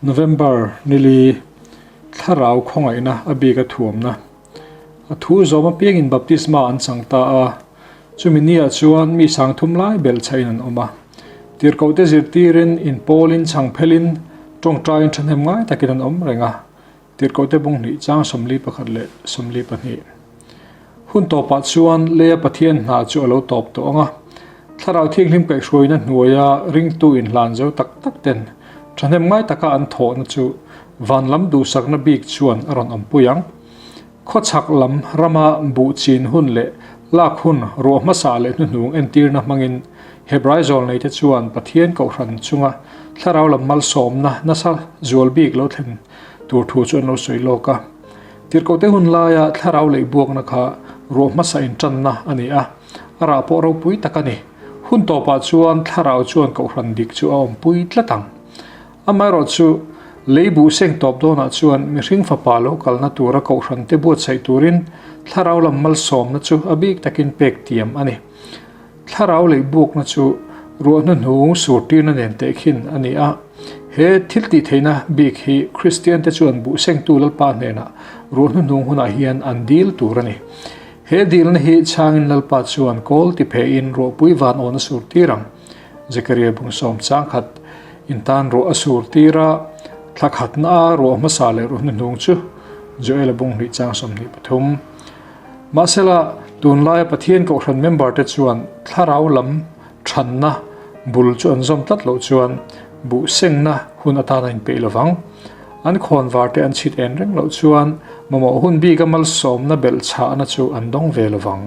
November nili thlarau khawngaihna a bik a thuamna. A thu zawm apiangin baptisma an chang ta a, chumi niah chuan mi sangthum lai belh chhain an awm a. Tirhkohte zirtirin, inpawlin, chhangphelin, tawngtaiin thahnem ngai takin an awm reng a. Tirhkohte bung hnih chang 41 leh 42. Hun tawpah chuan leia Pathian hna chu a lo tawp tawh ang a, Thlarau Thianghlim kaihhruaina hnuaia ringtu inhlan zo tak tak ten thahnem ngai taka an thawhna chu van lam duhsakna bik chuan a rawn awmpui ang. Khawchhak lam rama buh chin hun leh lak hun ruah hmasa leh hnuhnung entirna hmangin Hebrai zawlneite chuan Pathian kohhran chunga thlarau lam malsawmna nasa zual bik lo thlen tur thu chu an lo sawi lawk a. Tirhkohte hun laia thlarau leh buakna kha ruah hmasa intanna a ni a, a rah pawh ropui tak a ni. Hun tawpah chuan thlarau chuan kohhran dik chu a awmpui tlat ang. Amaherawhchu, lei buh seng tawp dawnah chuan mihring fapa lo kalna tura kohhrante buatsaih turin thlarau lam malsawmna chu a bik takin pek tiam a ni. Thlarau leh bukna chu ruah hnuhnung surtirna nen tehkhin a ni a. He thil tih theihna bik hi Kristiante chuan buh sengtu Lalpa hnenah ruah hnuhnung hunah hian an dil tur a ni. He dilna hi chhangin Lalpa chuan kawl ti phehin ruahpui van awn a surtir ang. Zekaria bungsawm changkhat intan ruah a surtir a, thla khatna a ruah hmasa leh ruah hnuhnung chu Joela bung hnih chang 23. Mahsela, tunlaia Pathian Kohhran member-te chuan thlarau lam thanna bul chu an zawm tlat loh chuan buh sengna hun atan a inpeih lo vang. An khawnvarte an chhit en reng loh chuan mamawh hun bika malsawmna belhchhahna chu an dawng ve lo vang.